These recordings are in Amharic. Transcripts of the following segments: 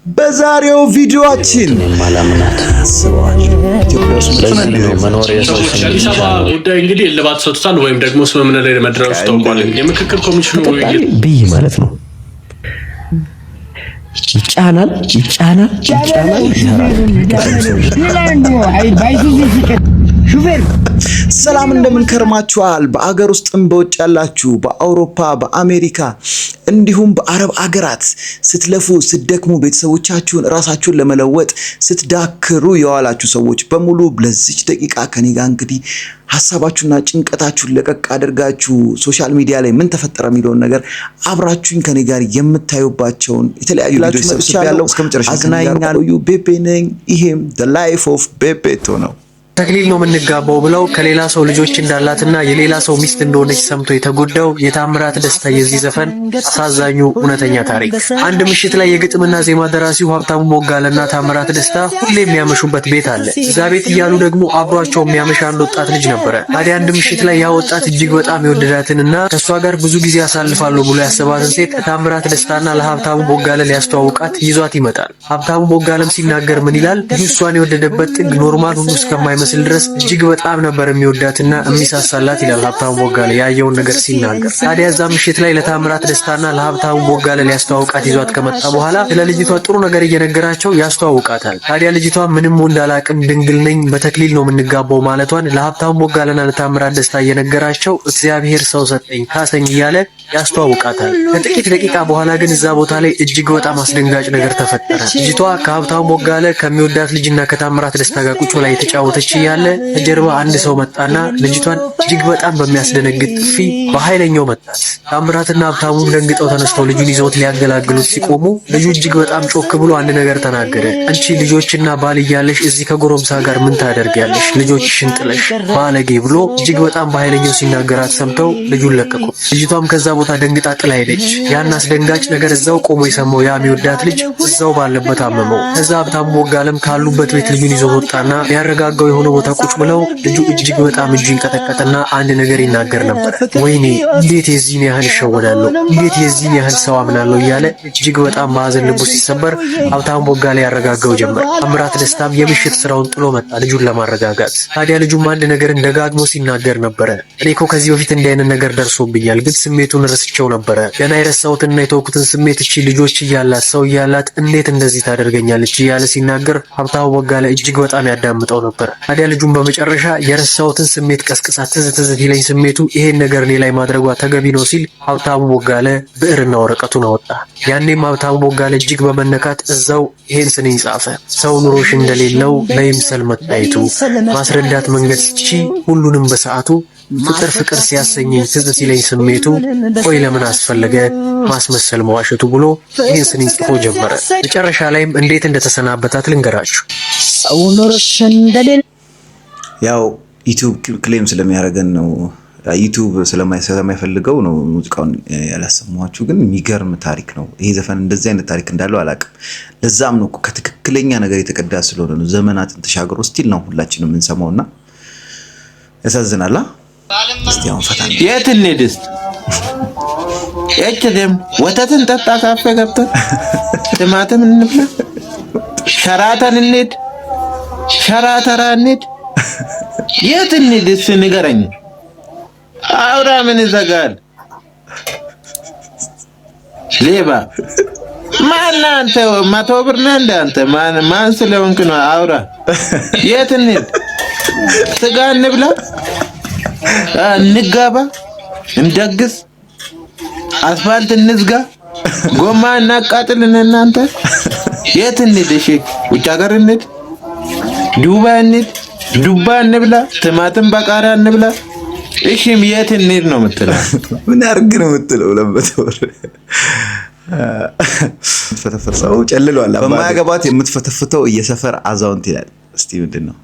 በዛሬው ቪዲዮአችን የማላምናት አስበዋል ኢትዮጵያ ውስጥ ለዚህ ነው መኖር የሰው ሰዎች ስም የአዲስ ብቻ አበባ ነው። ጉዳይ እንግዲህ እልባት ሰጥቷል ወይም ደግሞ ስምምነት ላይ መድረሱ ታውቋል። የምክክር ኮሚሽኑ ውይይት ብይ ማለት ነው። ይጫናል፣ ይጫናል፣ ይጫናል፣ ይሰራል። ሹፌር። ሰላም፣ እንደምን ከርማችኋል? በአገር ውስጥም በውጭ ያላችሁ፣ በአውሮፓ፣ በአሜሪካ እንዲሁም በአረብ አገራት ስትለፉ ስትደክሙ ቤተሰቦቻችሁን ራሳችሁን ለመለወጥ ስትዳክሩ የዋላችሁ ሰዎች በሙሉ ለዚች ደቂቃ ከኔ ጋር እንግዲህ ሀሳባችሁና ጭንቀታችሁን ለቀቅ አድርጋችሁ social media ላይ ምን ተፈጠረ የሚለውን ነገር አብራችሁኝ ከኔ ጋር የምታዩባቸውን የተለያዩ ቪዲዮዎች ሰብስቤያለሁ። አዝናኛ ቤቤ ነኝ። ይሄም The Life of ቤቤቶ ነው። ተክሊል ነው የምንጋባው ብለው ከሌላ ሰው ልጆች እንዳላትና የሌላ ሰው ሚስት እንደሆነች ሰምቶ የተጎዳው የታምራት ደስታ የዚህ ዘፈን አሳዛኙ እውነተኛ ታሪክ። አንድ ምሽት ላይ የግጥምና ዜማ ደራሲው ሀብታሙ ቦጋለና ታምራት ደስታ ሁሌ የሚያመሹበት ቤት አለ። እዛ ቤት እያሉ ደግሞ አብሯቸው የሚያመሽ አንድ ወጣት ልጅ ነበረ። ታዲያ አንድ ምሽት ላይ ያ ወጣት እጅግ በጣም የወደዳትንና ከእሷ ጋር ብዙ ጊዜ አሳልፋለሁ ብሎ ያሰባትን ሴት ለታምራት ደስታና ለሀብታሙ ቦጋለ ሊያስተዋውቃት ይዟት ይመጣል። ሀብታሙ ቦጋለም ሲናገር ምን ይላል? ልጁ እሷን የወደደበት ጥግ normal ሁሉ እስከማይመስል ድረስ እጅግ በጣም ነበር የሚወዳትና የሚሳሳላት ይላል ሀብታሙ ቦጋለ ያየውን ነገር ሲናገር። ታዲያ እዛ ምሽት ላይ ለታምራት ደስታና ለሀብታሙ ቦጋለ ሊያስተዋውቃት ይዟት ከመጣ በኋላ ስለ ልጅቷ ጥሩ ነገር እየነገራቸው ያስተዋውቃታል። ታዲያ ልጅቷ ምንም ወንድ አላቅም፣ ድንግል ነኝ፣ በተክሊል ነው የምንጋባው ማለቷን ለሀብታሙ ቦጋለና ለታምራት ደስታ እየነገራቸው እግዚአብሔር ሰው ሰጠኝ ካሰኝ እያለ ያስተዋውቃታል። ከጥቂት ደቂቃ በኋላ ግን እዛ ቦታ ላይ እጅግ በጣም አስደንጋጭ ነገር ተፈጠረ። ልጅቷ ከሀብታሙ ቦጋለ ከሚወዳት ልጅና ከታምራት ደስታ ጋር ቁጭ ብላ እየተጫወተች እያለ ከጀርባ አንድ ሰው መጣና ልጅቷን እጅግ በጣም በሚያስደነግጥ ጥፊ በኃይለኛው መታት። ታምራትና ሀብታሙም ደንግጠው ተነስተው ልጁን ይዘውት ሊያገላግሉት ሲቆሙ ልጁ እጅግ በጣም ጮክ ብሎ አንድ ነገር ተናገረ። አንቺ ልጆችና ባል እያለሽ እዚህ ከጎረምሳ ጋር ምን ታደርጊያለሽ? ልጆችሽን ጥለሽ፣ ባለጌ ብሎ እጅግ በጣም በኃይለኛው ሲናገራት ሰምተው ልጁን ለቀቁ። ልጅቷም ከዛ ቦታ ደንግጣ ጥላ ሄደች። ያን አስደንጋጭ ነገር እዛው ቆሞ የሰማው ያ የሚወዳት ልጅ እዛው ባለበት አመመው። ከዛ ሀብታሙ ቦጋለም ካሉበት ቤት ልጁን ይዞ ወጣና ሊያረጋጋው የሆነ ቦታ ቁጭ ብለው ልጁ እጅግ በጣም እጁ ይንቀጠቀጥና አንድ ነገር ይናገር ነበር። ወይኔ እንዴት የዚህን ያህል እሸወዳለሁ? እንዴት የዚህን ያህል ሰው አምናለሁ? እያለ እጅግ በጣም በሀዘን ልቡ ሲሰበር ሀብታሙ ቦጋለ ያረጋጋው ጀመር። ታምራት ደስታም የምሽት ስራውን ጥሎ መጣ ልጁን ለማረጋጋት። ታዲያ ልጁም አንድ ነገርን ደጋግሞ ሲናገር ነበረ። እኔ እኮ ከዚህ በፊት እንዲህ አይነት ነገር ደርሶብኛል፣ ግን ስሜቱን ረስቸው ነበረ። ገና የረሳሁትንና የተወኩትን ስሜት እቺ ልጆች እያላት ሰው እያላት እንዴት እንደዚህ ታደርገኛለች? እያለ ሲናገር ሀብታሙ ቦጋለ እጅግ በጣም ያዳምጠው ነበር። ታዲያ ልጁም በመጨረሻ የረሳሁትን ስሜት ቀስቅሳ ትዝ ትዝ ሲለኝ ስሜቱ ይሄን ነገር እኔ ላይ ማድረጓ ተገቢ ነው ሲል ሀብታሙ ቦጋለ ብዕርና ወረቀቱን አወጣ። ያኔም ሀብታሙ ቦጋለ እጅግ በመነካት እዛው ይሄን ስንኝ ጻፈ። ሰው ኑሮሽ እንደሌለው ለይምሰል መታየቱ፣ ማስረዳት መንገድ ስቺ ሁሉንም በሰዓቱ፣ ፍቅር ፍቅር ሲያሰኘኝ ትዝ ሲለኝ ስሜቱ፣ ቆይ ለምን አስፈለገ ማስመሰል መዋሸቱ ብሎ ይህን ስንኝ ጽፎ ጀመረ። መጨረሻ ላይም እንዴት እንደተሰናበታት ልንገራችሁ። ሰው ኑሮሽ እንደሌለ ያው YouTube claim ስለሚያደርገን ነው፣ YouTube ስለማይፈልገው ነው ሙዚቃውን ያላሰማኋችሁ። ግን የሚገርም ታሪክ ነው ይሄ ዘፈን። እንደዚህ አይነት ታሪክ እንዳለው አላውቅም። ለዛም ነው እኮ ከትክክለኛ ነገር የተቀዳ ስለሆነ ነው ዘመናትን ተሻግሮ still ነው ሁላችንም የምንሰማው እና ያሳዝናል። እስቲ አሁን ፈታ የት እንሂድ እስቲ? ኤችድም ወተትን ጠጣ፣ ካፌ ገብተን ቲማቲም እንብላ፣ ሸራተን እንሂድ፣ ሸራተራ እንሂድ። የት እንሂድ እስቲ ንገረኝ። አውራ፣ ምን ይዘጋል? ሌባ ማን አንተ? 100 ብር ነህ እንደ አንተ? ማን ማን ስለሆንክ ነው? አውራ፣ የት እንሂድ? ስጋ እንብላ፣ እንጋባ፣ እንደግስ፣ አስፋልት እንዝጋ፣ ጎማ እናቃጥልን። እናንተ የት እንሂድ? እሺ ውጭ ሀገር እንሂድ፣ ዱባይ እንሂድ፣ ዱባ እንብላ፣ ቲማቲም በቃሪያ እንብላ። እሺ የት እንሂድ ነው የምትለው? ምን አድርግ ነው የምትለው? 200 ብር ሰው ጨልሏል። በማያገባት የምትፈተፍተው የሰፈር አዛውንት ይላል። እስቲ ምንድን ነው?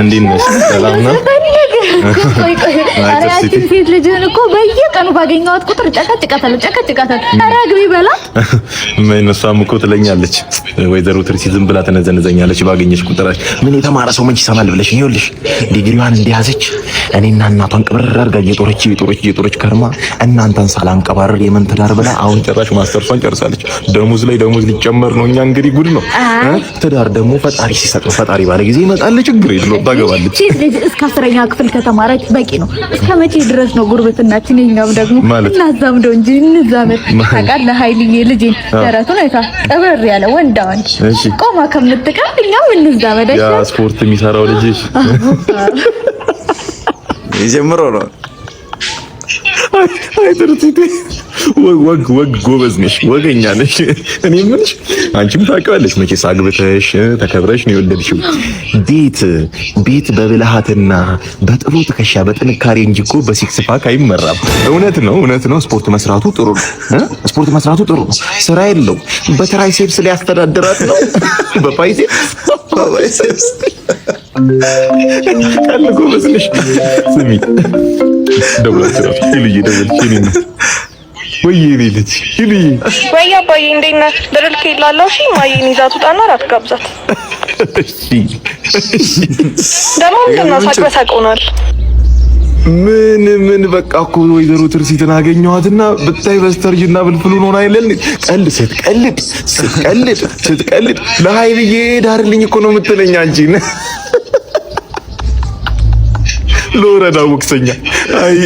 እንዴት ነሽ? ሰላም ነው? ቆይ ቆይ፣ ኧረ ያቺን ሴት ልጅህን እኮ በየቀኑ ባገኘኋት ቁጥር ጨቀጭቃታለሁ ጨቀጭቃታለሁ። ኧረ አግቢ በላት። ምን እሷም እኮ ትለኛለች፣ ወይዘሮ ትርሲ ዝም ብላ ተነዘነዘኛለች ባገኘች ቁጥር። ምን የተማረ ሰው መች ይሰማል ብለሽ ነው። ይኸውልሽ ዲግሪዋን እንደያዘች እኔና እናቷን ቅብር አድርጋ እየጦረች እየጦረች እየጦረች ከርማ እናንተን ሳላንቀባረር የምን ትዳር ብላ አሁን ጭራሽ ማስተርሷን ጨርሳለች። ደሞዝ ላይ ደሞዝ ሊጨመር ነው። እኛ እንግዲህ ጉድ ነው። ትዳር ደግሞ ፈጣሪ ሲሰጥ ነው። ፈጣሪ ባለ ጊዜ ይመጣል። ችግር የለውም፣ ታገባለች። ሴት ልጅ እስከ 10ኛ ክፍል ከተማረች በቂ ነው። እስከ መቼ ድረስ ነው ጉርብትናችን? የኛም ደግሞ እናዛምደው እንጂ እንዛመድ። ታውቃለህ ኃይልዬ ልጄን ደረቱን አይታ ቀበር ያለ ወንዳ ወንድ ቆማ ከምትቀር እኛም እንዛመድ። ያ ስፖርት የሚሰራው ልጅሽ የጀምረው ነው። አይ ትርሲቴ ወግ ወግ ጎበዝ ነሽ፣ ወገኛ ነሽ። እኔ የምልሽ አንቺም ታውቂዋለሽ መቼስ አግብተሽ ተከብረሽ ነው የወለድሽው። ቤት ቤት በብልሃትና በጥሩ ትከሻ በጥንካሬ እንጂ እኮ በ six pack አይመራም። እውነት ነው፣ እውነት ነው። ስፖርት መስራቱ ጥሩ ነው። ስፖርት መስራቱ ጥሩ ነው። ስራ የለው በ triceps ሊያስተዳድራት ነው። በ biceps በ biceps ቃል ጎበዝ ነሽ። ስሚ ደውላችሁ እራሱ ሂሉዬ ደወለች። የእኔ እናት ወይ የእኔ ልጅ ሂሉዬ፣ ወይ አባዬ እንዴት ነህ? ብር ልኬልሃለሁ። እሺ ማዬን ይዛት ውጣና እራት ጋብዛት። እሺ እሺ። ደግሞ ምንድን ነው ሳቅ በሳቅ ሆኗል። ምን ምን በቃ እኮ ወይዘሮ ትርሲትን አገኘኋትና ብታይ በስተርጅና ብልፍሉን ሆና አይደል ቀልድ ስትቀልድ ስትቀልድ ስትቀልድ ለሀይልዬ ዳርልኝ እኮ ነው የምትለኝ አንቺን ለወረዳ ወቅሰኛ። አይ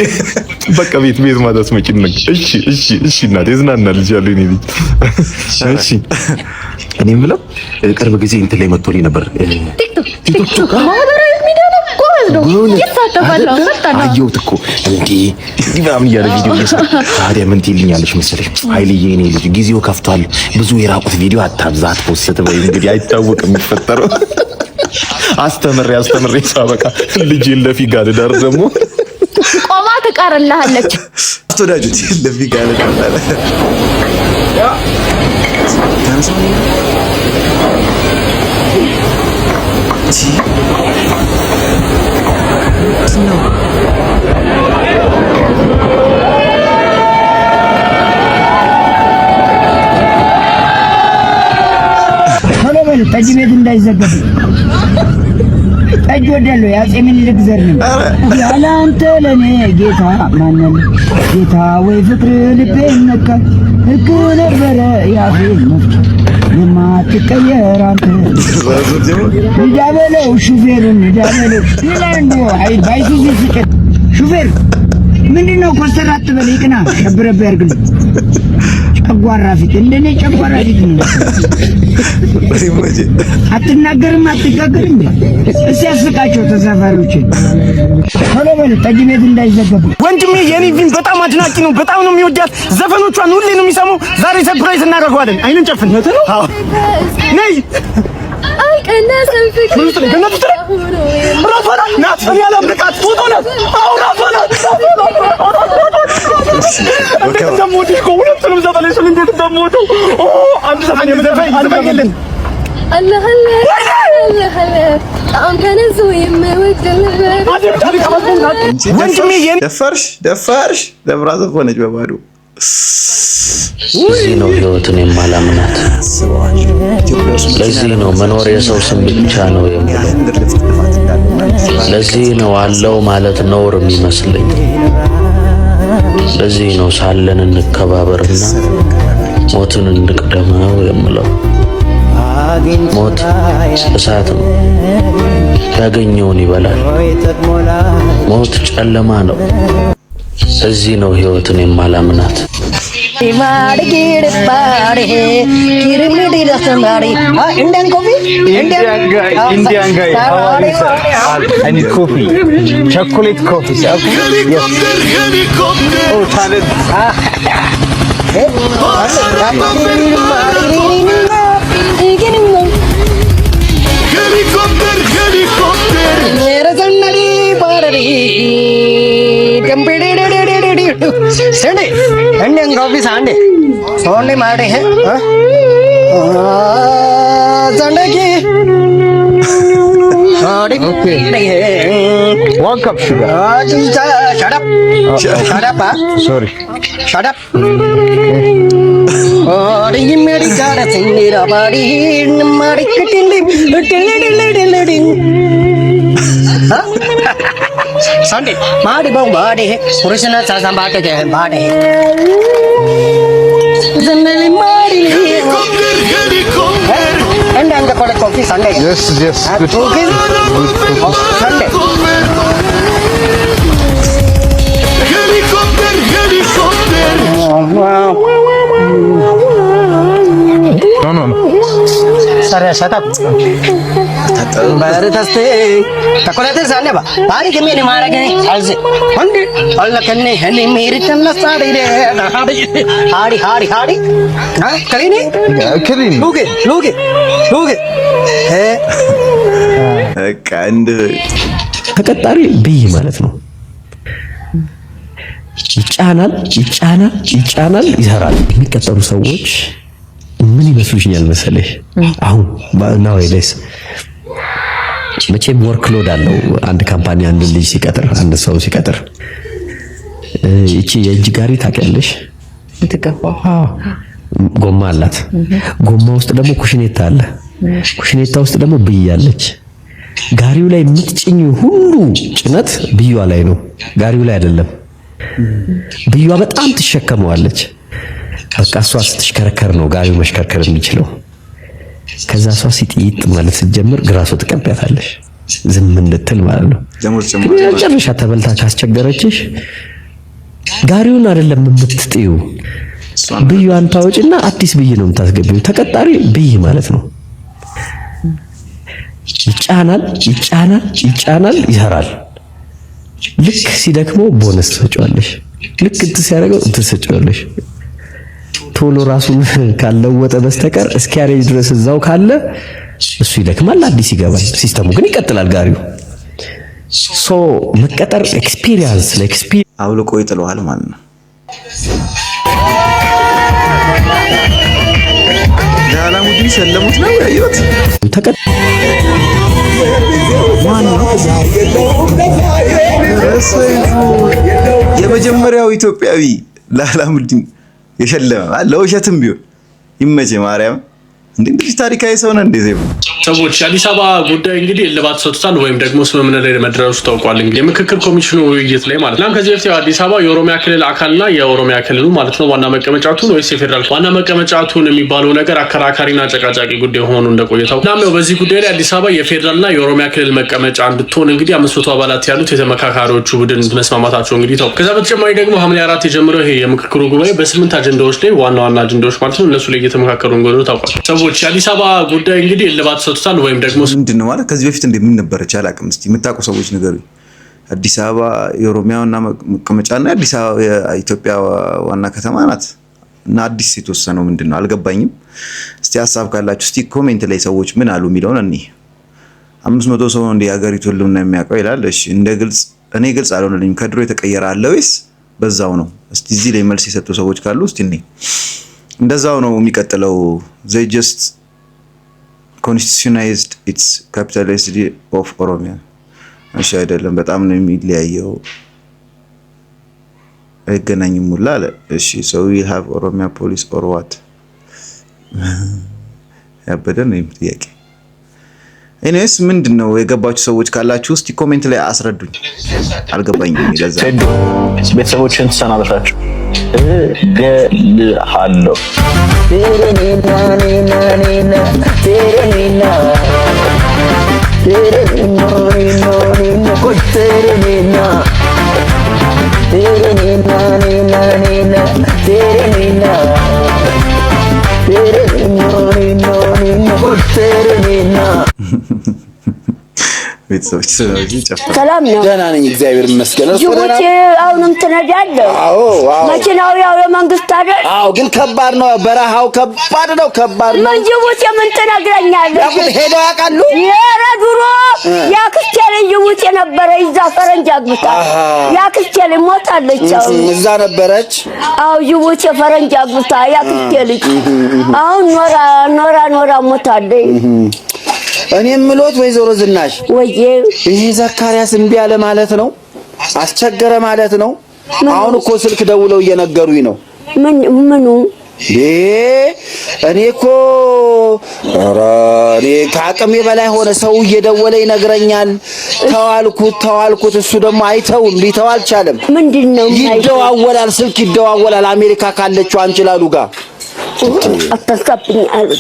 በቃ ቤት ቤት ማታ አስመጪን ነው። እሺ እሺ እሺ እናቴ እዝናናልሻለሁ የእኔ ልጅ። እሺ እኔ የምለው ቅርብ ጊዜ እንትን ላይ መጥቶልኝ ነበር። ቲክቶክ ቲክቶክ ማህበራዊ ሚዲያ ነው። ጎበዝ ነው፣ ይሳተፋል። ፈጣን ነው። አየሁት እኮ እንዲህ እንዲህ ምናምን እያለ ቪዲዮ እየሰራ። ታዲያ ምን ትይልኛለሽ መሰለሽ ኃይልዬ፣ የእኔ ልጅ ጊዜው ከፍቷል፣ ብዙ የራቁት ቪዲዮ አታብዛ፣ አት post በይ። እንግዲህ አይታወቅም የሚፈጠረው። አስተምሬ አስተምሬ ሳበቃ ልጄን ለፊጋ ልዳር ደግሞ ቆማ ትቀርልሃለች። አስተወዳጆች ለፊጋ ልዳር ታነሳው ነው። ቶሎ በሉ ጠጅ ቤት እንዳይዘገብ። ጠጅ ወዳለሁ፣ የአፄ ምኒልክ ዘር ነኝ። ያለ አንተ ለኔ ጌታ ማነው? ጌታ ወይ ፍቅር ልቤ ነካል። ሕግ ነበረ ያፌ መፍቻ የማትቀየር አንተ። ንዳ በለው ሹፌሩን፣ ንዳ በለው ሌላ እንዶ አይ ባይሱዙ ስጭን። ሹፌር ምንድን ነው ኮስተር አትበል፣ ይቅና ሸብረብ ያርግልኝ። ጨጓራ ፊት እንደኔ ጨጓራ ፊት ነው። አትናገርም አትጋገርም። እስኪ ያስቃቸው ተሳፋሪዎችን። ቶሎ በሉ ጠጅ ቤት እንዳይዘገቡ። ወንድሜ የኒቪን በጣም አድናቂ ነው። በጣም ነው የሚወዳት። ዘፈኖቿን ሁሌ ነው የሚሰማው። ዛሬ surprise እናደርገዋለን። አይንን ጨፍን። አዎ ነይ። ምን ውስጥ ነኝ? ገነት ውስጥ ነኝ። ራሷ ናት ናት። እኔ አላምንቃት። ፎቶ ናት። አዎ ራሷ ናት። እንዴት እንደምወድሽ እኮ ሁለቱንም ዘፈንሽን እንዴት እንደምወደው። ኦ አንድ ዘፈን ዘፈን ዘፈንልን። አለ አለ አለ አለ ጣም ከነዙ የምወድ ነበር። ወንድሜ የኔ ደፈርሽ ደፈርሽ ደፍራ ዘፈነች በባዶ። ለዚህ ነው ህይወትን የማላምናት። ለዚህ ነው መኖር የሰው ስም ብቻ ነው የምለው። ለዚህ ነው አለው ማለት ነውር የሚመስለኝ። ለዚህ ነው ሳለን እንከባበርና ሞትን እንቅደመው የምለው። ሞት እሳት ነው፣ ያገኘውን ይበላል። ሞት ጨለማ ነው። ለዚህ ነው ህይወትን የማላምናት። Indian coffee. Indian guy, how are you, sir? I need coffee. Chocolate coffee, sir. Okay? Yes. Oh, talent. Indian coffee Sunday only मारे हैं Sunday की. Okay. One cup sugar. Shut up, shut up. Sorry. Shut up. Sunday மாடி போ மாடி புருஷன சாசம் பாட்டு பாடி மாடி. And and the coffee Sunday. Yes. Good. Coffee Sunday. No. Sir, shut up. ಬರತಸ್ತೆ ತಕೊಳತೆ ಸಾನೆ ಬಾ ಬಾರಿಗೆ ಮೇನೆ ಮಾರಗೆ ಅಲ್ಸೆ ಹೊಂಡಿ ಅಲ್ಲ ಕನ್ನೆ ಹನಿ ಮೇರಿ ಚನ್ನ ಸಾಡಿರೆ ಹಾಡಿ ಹಾಡಿ ಹಾಡಿ ಹಾಡಿ ಹಾ ಕಲಿನಿ. Killing. ಲೂಗೆ ಲೂಗೆ ಲೂಗೆ ಹೇ. በቃ እንድ ተቀጣሪ ብይ ማለት ነው። ይጫናል፣ ይጫናል፣ ይጫናል፣ ይሰራል። የሚቀጠሩ ሰዎች ምን ይመስሉሽኛል መሰለሽ? አሁን nowadays መቼም workload አለው። አንድ company አንድ ልጅ ሲቀጥር፣ አንድ ሰው ሲቀጥር እቺ የእጅ ጋሪ ታውቂያለሽ? ጎማ አላት። ጎማ ውስጥ ደግሞ ኩሽኔታ አለ። ኩሽኔታ ውስጥ ደግሞ ብይ አለች። ጋሪው ላይ የምትጭኝ ሁሉ ጭነት ብዩዋ ላይ ነው፣ ጋሪው ላይ አይደለም። ብዩዋ በጣም ትሸከመዋለች። በቃ እሷ ስትሽከረከር ነው ጋሪው መሽከርከር የሚችለው። ከዛ እሷ ሲጥይጥ ማለት ስትጀምር ግራሶ ትቀቢያታለሽ፣ ዝም እንድትል ማለት ነው። ግን መጨረሻ ተበልታ ካስቸገረችሽ ጋሪውን አይደለም የምትጥዩ፣ ብዩዋን ታወጪና አዲስ ብይ ነው የምታስገቢው። ተቀጣሪ ብይ ማለት ነው። ይጫናል፣ ይጫናል፣ ይጫናል፣ ይሰራል። ልክ ሲደክመው ቦነስ ትሰጪዋለሽ። ልክ እንትን ሲያደርገው እንትን ትሰጪዋለሽ። ቶሎ ራሱን ካልለወጠ በስተቀር እስኪያሬጅ ድረስ እዛው ካለ እሱ ይደክማል፣ አዲስ ይገባል። System ኡ ግን ይቀጥላል። ጋሪው so መቀጠር experience ለ experience አውልቆ ይጥለዋል ማለት ነው። ለአላሙዲን ሸለሙት ነው ያየሁት። ማን ነው? የመጀመሪያው ኢትዮጵያዊ ለአላሙዲን የሸለመ ለውሸትም ቢሆን ይመቼ ማርያም። እንዴ እንደዚህ ታሪካዊ ሰው ነው እንዴ ዜቡ? ሰዎች የአዲስ አበባ ጉዳይ እንግዲህ እልባት ሰጥቷል ወይም ደግሞ ስምምነት ላይ መድረሱ ታውቋል። እንግዲህ የምክክር ኮሚሽኑ ውይይት ላይ ማለት ነው። ከዚህ በፊት አዲስ አበባ የኦሮሚያ ክልል አካልና የኦሮሚያ ክልሉ ማለት ነው ዋና መቀመጫቱን ወይስ የፌዴራል ዋና መቀመጫቱን የሚባለው ነገር አከራካሪና አጨቃጫቂ ጉዳይ ሆኖ እንደቆየ ታውቋል። እናም ያው በዚህ ጉዳይ ላይ አዲስ አበባ የፌዴራልና የኦሮሚያ ክልል መቀመጫ እንድትሆን እንግዲህ 500 አባላት ያሉት የተመካካሪዎቹ ቡድን መስማማታቸው እንግዲህ ታውቋል። ከዛ በተጨማሪ ደግሞ ሐምሌ 4 የጀመረው ይሄ የምክክሩ ጉባኤ በስምንት አጀንዳዎች ላይ፣ ዋና ዋና አጀንዳዎች ማለት ነው፣ እነሱ ላይ እየተመካከሩ እንደሆነ ታውቋል። ሰዎች የአዲስ አበባ ጉዳይ እንግዲህ እልባት ሰጥቷል ወይም ደግሞ ምንድን ነው ማለት ከዚህ በፊት እንደምን ነበረች አላውቅም። እስቲ የምታውቁ ሰዎች ንገሩኝ። አዲስ አበባ የኦሮሚያ ዋና መቀመጫና የአዲስ አበባ የኢትዮጵያ ዋና ከተማ ናት እና አዲስ የተወሰነው ምንድን ነው አልገባኝም። እስቲ ሀሳብ ካላችሁ እስቲ comment ላይ ሰዎች ምን አሉ የሚለውን እኔ 500 ሰው ነው እንደ የሀገሪቱ ህልውና የሚያውቀው ይላል። እሺ እንደ ግልጽ እኔ ግልጽ አልሆነልኝም። ከድሮ የተቀየረ አለ ወይስ በዛው ነው? እስቲ እዚህ ላይ መልስ የሰጡ ሰዎች ካሉ እስቲ እኔ እንደዛው ነው የሚቀጥለው። They just constitutionalized its capital city of Oromia። እሺ አይደለም፣ በጣም ነው የሚለያየው፣ አይገናኝም ሁላ አለ። እሺ so we have Oromia police or what? ያበደ ነው ይሄም ጥያቄ። Anyways ምንድን ነው የገባችሁ ሰዎች ካላችሁ እስቲ comment ላይ አስረዱኝ። አልገባኝም። ለዛ ሴዶ ቤተሰቦችን ትሰናበታቸው። እገልሃለሁ። ቤተሰቦች ስለዚህ ጨፍራ ሰላም ነው። ደህና ነኝ፣ እግዚአብሔር ይመስገን። እርስዎ ደህና? ጅቡቲ አሁንም ትነዳለህ? አዎ። መኪናው ያው የመንግስት አይደል? አዎ፣ ግን ከባድ ነው። በረሃው ከባድ ነው፣ ከባድ ነው። ምን ጅቡቲ ምን ትነግረኛለህ? ያውቁት ሄደው ያውቃሉ? ኧረ ድሮ የአክስቴ ልጅ ጅቡቲ ነበረ። ይዛ ፈረንጅ አግብታ የአክስቴ ልጅ ሞታለች። አሁን እዛ ነበረች። አዎ ጅቡቲ ፈረንጅ አግብታ የአክስቴ ልጅ አሁን ኖራ ኖራ ኖራ ሞታለች። እኔ የምሎት ወይዘሮ ዝናሽ ወዬ፣ ይሄ ዘካርያስ እምቢ አለ ማለት ነው? አስቸገረ ማለት ነው? አሁን እኮ ስልክ ደውለው እየነገሩኝ ነው። ምን ምኑ? እኔ እኮ ኧረ እኔ ከአቅሜ በላይ ሆነ። ሰው እየደወለ ይነግረኛል። ተዋልኩት ተዋልኩት፣ እሱ ደግሞ አይተውም፣ ሊተው አልቻለም። ምንድን ነው? ይደዋወላል፣ ስልክ ይደዋወላል። አሜሪካ ካለችው አንችላሉ ጋር። አታሳብኝ አሉ።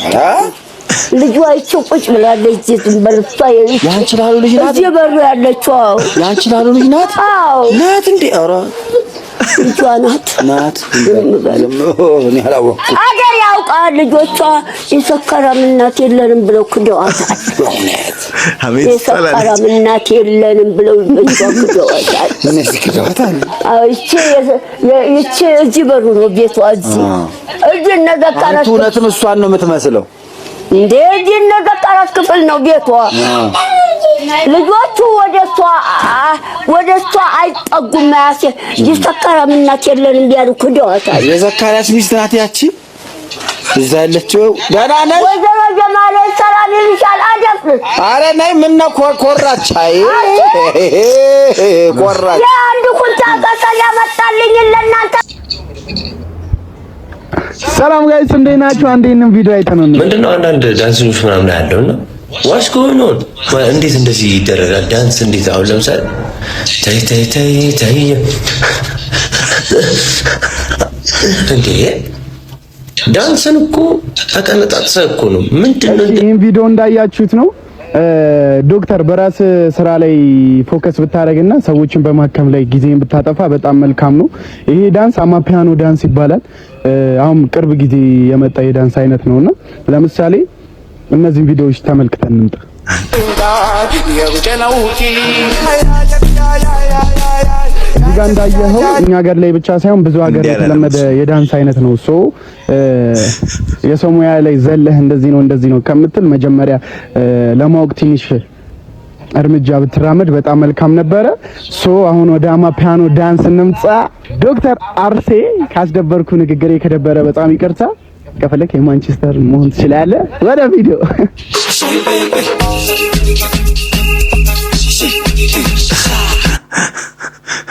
ልጇ ይቺው ቁጭ ብላለች። እዚህ ዝም በል፣ እሷ የአንችላሉ ልጅ ናት። እዚህ በሩ ያለችው። አዎ። የአንችላሉ ልጅ ናት። አዎ። ናት እንዴ? ኧረ ልጇ ናት። ናት። እኔ አላወቅኩም። አገር ያውቃል። ልጆቿ የሰካራም እናት የለንም ብለው ክደዋታል። አቤት። የሰካራም እናት የለንም ብለው ልጆቿ ክደዋታል። እነዚህ ክደዋታል። አዎ፣ ይቺ እዚህ በሩ ነው ቤቷ። እዚህ እነ ዘካርያስ አንተ እውነትም እሷን ነው የምትመስለው። እንዴ፣ እዚህ እነ ዘካርያስ ክፍል ነው ቤቷ። ልጆቹ ወደ እሷ አይጠጉም። ያሴ የሰካራም እናት የለንም ቢያሉ ክደዋታል። የዘካርያስ ሚስት ናት ያቺ እዛ ያለችው። ደህና ነሽ? ወይዘሮ ጀማሌ ሰላም ይልሻል። አደፍርስ። አረ ነይ። ምነው ኮራች? አይ ኮራች። የአንድ ኩንታል ከሰል ያመጣልኝ ለእናንተ። ሰላም guys፣ እንዴት ናችሁ? አንዴ ይሄንን ቪዲዮ አይተን ነው። ምንድነው አንዳንድ ዳንሰኞች ምናምን ያለው እና what's going on? እንዴት እንደዚህ ይደረጋል? ዳንስ እንዴት አሁን ለምሳሌ ተይ ተይ ተይ ተይ እንዴ፣ ዳንስን እኮ ተቀነጣጥሰህ እኮ ነው። ምንድነው? ይህን ቪዲዮ እንዳያችሁት ነው። ዶክተር፣ በራስ ስራ ላይ focus ብታደርግና ሰዎችን በማከም ላይ ጊዜን ብታጠፋ በጣም መልካም ነው። ይሄ ዳንስ አማፒያኖ ዳንስ ይባላል። አሁን ቅርብ ጊዜ የመጣ የዳንስ አይነት ነውና ለምሳሌ እነዚህን ቪዲዮዎች ተመልክተን እንምጣ። እዚህ ጋር እንዳየኸው እኛ ሀገር ላይ ብቻ ሳይሆን ብዙ ሀገር የተለመደ የዳንስ አይነት ነው። So የሰው ሙያ ላይ ዘለህ እንደዚህ ነው እንደዚህ ነው ከምትል መጀመሪያ ለማወቅ ትንሽ እርምጃ ብትራመድ በጣም መልካም ነበረ። So አሁን ወደ አማፒያኖ ዳንስ እንምጣ። ዶክተር አርሴ፣ ካስደበርኩ፣ ንግግሬ ከደበረ በጣም ይቅርታ። ከፈለክ የማንቸስተር መሆን ትችላለህ። ወደ ቪዲዮ።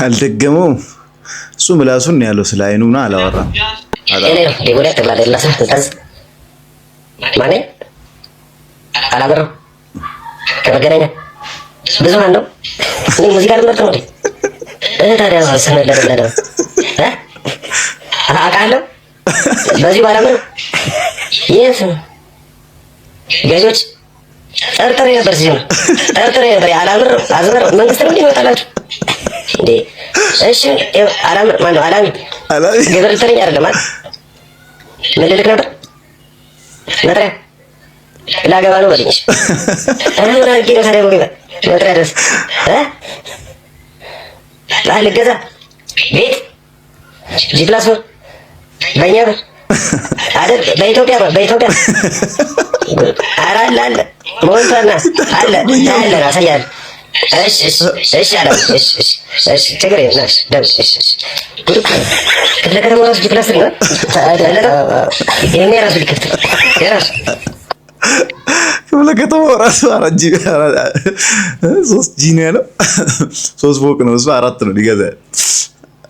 አልደገመውም። እሱ ምላሱን ነው ያለው፣ ስለ አይኑ ምናምን አላወራም። ማነኝ አላበረው ከመገናኛ ብዙሃን ነው። እኔ ሙዚቃ ልመርጥ ነው እንዴ? ታዲያ ስምህ ለምን አውቃለሁ። በዚሁ ባላምር የት ገዢዎች ጠርጥሬ ነበር፣ ሲጀምር ጠርጥሬ ነበር። አላምር አዝመር መንግስት ነው እንዴ ይወጣላችሁ እንዴ? እሺ አላምር ማነው? አላሚ ግብር ልትለኝ አይደለም አይደል? ምን ልልክ ነበር? መጥሪያ ላገባ ነው በለኝ። እሺ እኔ ምን አድርጌ ነው ታዲያ መጥሪያ ድረስ እ ልገዛ ቤት G+4 በእኛ ብር አይደል? በኢትዮጵያ በኢትዮጵያ። ኧረ አለ አለ ሞልቷልና አለ አለ አሳያለሁ። እሺ እሺ እሺ አለ እሺ እሺ እሺ ችግር የለም። እሺ ደም እሺ እሺ ጉድ እኮ ነው። ክፍለ ከተማው ራሱ G+3 ነው። ይሄኔ የራሱ ሊከፍት የራሱ ክፍለ ከተማው ራሱ አራት G ሶስት G ነው ያለው። ሶስት ፎቅ ነው፣ እሱ አራት ነው ሊገዛ።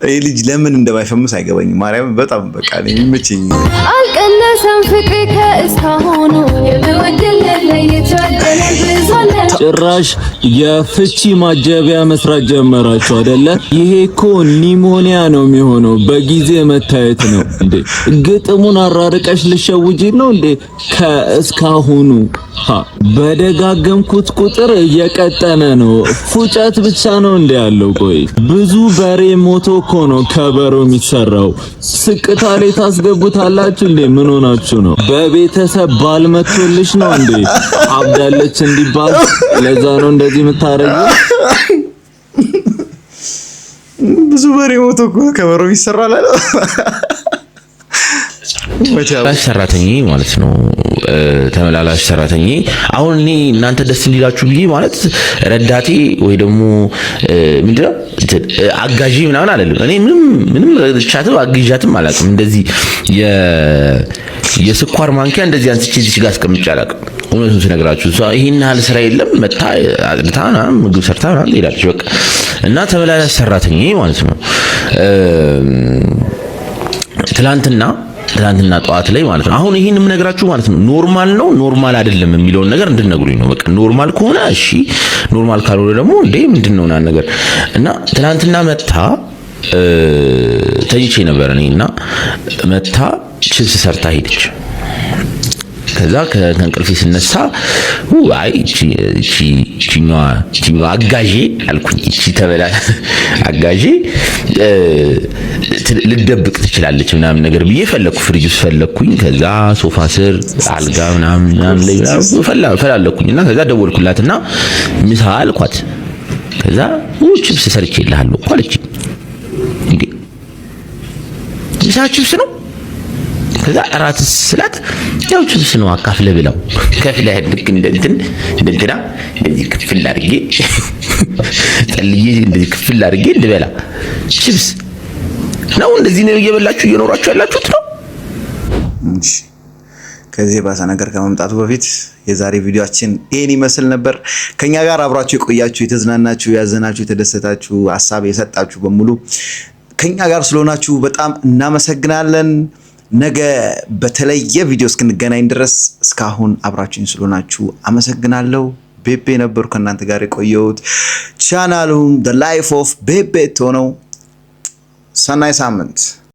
ይህ ልጅ ለምን እንደማይፈምስ አይገባኝም። ማርያም በጣም በቃ እኔ የሚመቸኝ። አልቀነሰም ፍቅሬ ከእስካሁኑ፣ የምወድልህ ለይቶልህ ብዙ አለ። ጭራሽ የፍቺ ማጀቢያ መስራት ጀመራችሁ አይደለ? ይሄ እኮ pneumonia ነው የሚሆነው። በጊዜ መታየት ነው እንዴ? ግጥሙን አራርቀሽ ልሸውጂ ነው እንዴ? ከእስካሁኑ በደጋገምኩት ቁጥር እየቀጠነ ነው። ፉጨት ብቻ ነው እንዴ ያለው? ቆይ ብዙ በሬ ሞቶ እኮ ነው ከበሮ የሚሰራው። ስቅታ ላይ ታስገቡታላችሁ እንዴ? ምን ሆናችሁ ነው? በቤተሰብ ባል መጥቶልሽ ነው እንዴ? አብዳለች እንዲባል ለዛ ነው እንደዚህ የምታረጊው? ብዙ በሬ ሞቶ እኮ ከበሮ ይሰራል አለ። ሰራተኛ ማለት ነው፣ ተመላላሽ ሰራተኛ። አሁን እኔ እናንተ ደስ እንዲላችሁ ብዬ ማለት ረዳቴ ወይ ደግሞ ምንድነው አጋዢ ምናምን አይደለም። እኔ ምንም ምንም ረድቻትም አግዣትም አላውቅም። እንደዚህ የስኳር ማንኪያ እንደዚህ አንስቼ እዚች ጋር አስቀምጬ አላውቅም። እውነቱን ስነግራችሁ እሷ ይሄን ያህል ስራ የለም፣ መታ አጥንታ ምናምን ምግብ ሰርታ ምናምን ትሄዳለች። በቃ እና ተመላላሽ ሰራተኛ ማለት ነው። ትላንትና ጠዋት ላይ ማለት ነው። አሁን ይሄን የምነግራችሁ ማለት ነው normal ነው normal አይደለም የሚለውን ነገር እንድነግሩኝ ነው። በቃ normal ከሆነ እሺ፣ normal ካልሆነ ደግሞ እንዴ ምንድን ነው ምናምን ነገር። እና ትላንትና መታ፣ ተኝቼ ነበር እኔ፣ እና መታ ችፕስ ሰርታ ሄደች። ከዛ ከእንቅልፌ ስነሳ አይ እቺኛዋ አጋዤ አልኩኝ። እቺ ተበላ አጋዤ ልደብቅ ትችላለች ምናምን ነገር ብዬ ፈለግኩ። ፍሪጅ ውስጥ ፈለግኩኝ። ከዛ ሶፋ ስር፣ አልጋ ምናምን ምናምን ላይ ፈላለኩኝ እና ከዛ ደወልኩላትና ምሳ አልኳት። ከዛ ችፕስ ሰርቼልሃለሁ እኮ አለችኝ። እንዴ፣ ምሳ ችፕስ ነው? ከዛ እራት ስላት ያው ችፕስ ነው፣ አካፍለህ ብላው። ከፍለህ ልክ እንደ እንትን እንደ እንትና እንደዚህ ክፍል አድርጌ ጠልዬ እንደዚህ ክፍል አድርጌ እንድበላ ችፕስ ነው። እንደዚህ ነው እየበላችሁ እየኖራችሁ ያላችሁት ነው። እሺ፣ ከዚህ የባሰ ነገር ከመምጣቱ በፊት የዛሬ ቪዲዮአችን ይሄን ይመስል ነበር። ከኛ ጋር አብራችሁ የቆያችሁ፣ የተዝናናችሁ፣ ያዘናችሁ፣ የተደሰታችሁ፣ ሀሳብ የሰጣችሁ በሙሉ ከኛ ጋር ስለሆናችሁ በጣም እናመሰግናለን። ነገ በተለየ ቪዲዮ እስክንገናኝ ድረስ እስካሁን አብራችሁኝ ስለሆናችሁ አመሰግናለሁ። ቤቤ ነበርኩ ከእናንተ ጋር የቆየሁት። ቻናሉም The Life of ቤቤ ነው። ሰናይ ሳምንት።